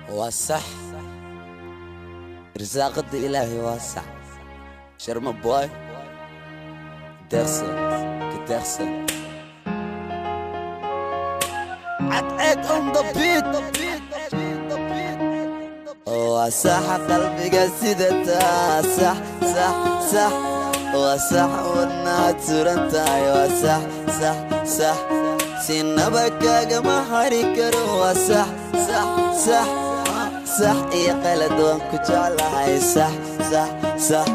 Waa sax, irsaaqada Ilaahay waa sax. Sharma Boy, Deeqsan ka deeqsan, Cadceed on the beat. Waa sax qalbiga sidataa, sax sax sax. Waa sax wadnaad suran tahay. Waa sax sax sax, sinaba kaagama hari karo. Waa sax sax sax, sax iyo qalad waan ku jeclahay. Sax sax sax.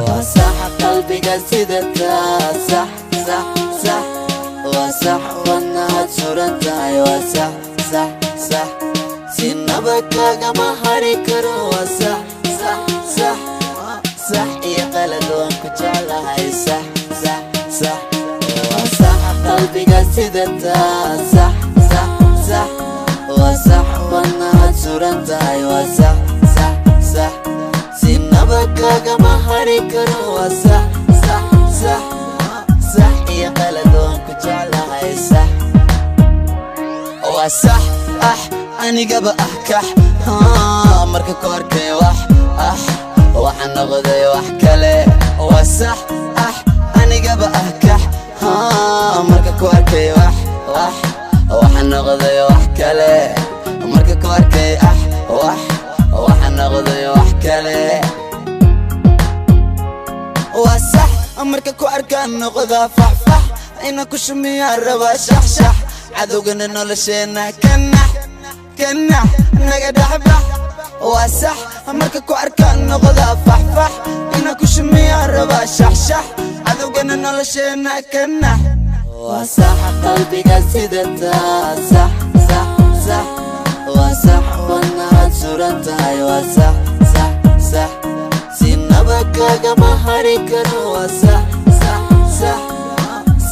Waa sax qalbiga sidataa, sax sax sax. Waa sax wadnaad suran tahay. Waa sax sax sax, sinaba kaagama hari karo. Waa sax sax sax, sax iyo qalad waan ku jeclahay. Sax sax sax. Waa sax qalbiga sidataa, sax sax sax. Waa sax wadnaad suran tahay. Waa sax sax sax, sinaba kaagama hari karo. Waa sax sax sax, sax iyo qalad waan ku jeclahay. Sax waa sax. Ah, anigaba ah kax marka ku arkay wax ah, waxaan noqday wax kale. Waa sax. Ah, anigaba ah kax marka ku arkay wax wax, waxaan noqday wax kale. Marka ku arkay ah wax, waxaan noqday wax kale. Waa sax, marka ku arkaan noqdaa faxfax, ina ku shumiyaa rabaa shaxshax. Cadowgana nolosheenna kanax kanax, naga dhexbax. Waa sax, marka ku arkaan noqdaa faxfax, ina ku shumiyaa rabaa shaxshax. Cadowgana nolosheenna kanax. Waa sax qalbiga sidataa, sax sax sax. Waa sax wadnaad suran tahay. Waa sax sax sax, sinaba kaagama hari karo. Waa sax sax sax,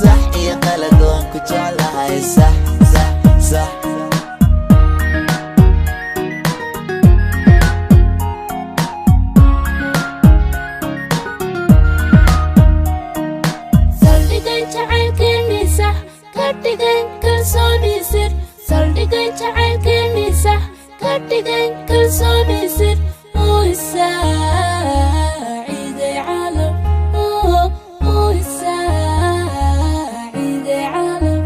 sax iyo qalad waan ku jeclahay. Sax sax sax. Saldhigay jacaylkeennii sax ka dhigay kalsooni sir. Saldhigay jacaylkeennii sax ka dhigay kalsooni sir. Uu isaaciiday caalam, uu isaaciiday caalam.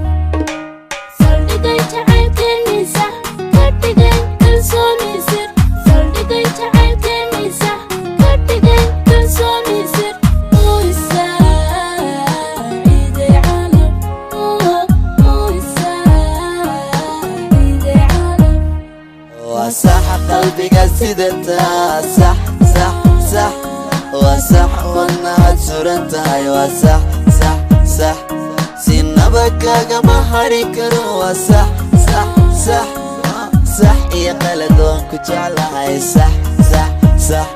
Saldhigay jacaylkeennii sax ka dhigay kalsooni sir. Saldhigay jacaylkeennii sax ka dhigay kalsooni sir. Uu isaaciiday caalam, uu isaaciiday caalam. Waa sax qalbiga sidataa, sax sax sax. Waa sax wadnaad suran tahay. Waa sax sax sax, sinaba kaagama hari karo. Waa sax sax sax, sax iyo qalad waan ku jeclahay. Sax sax sax.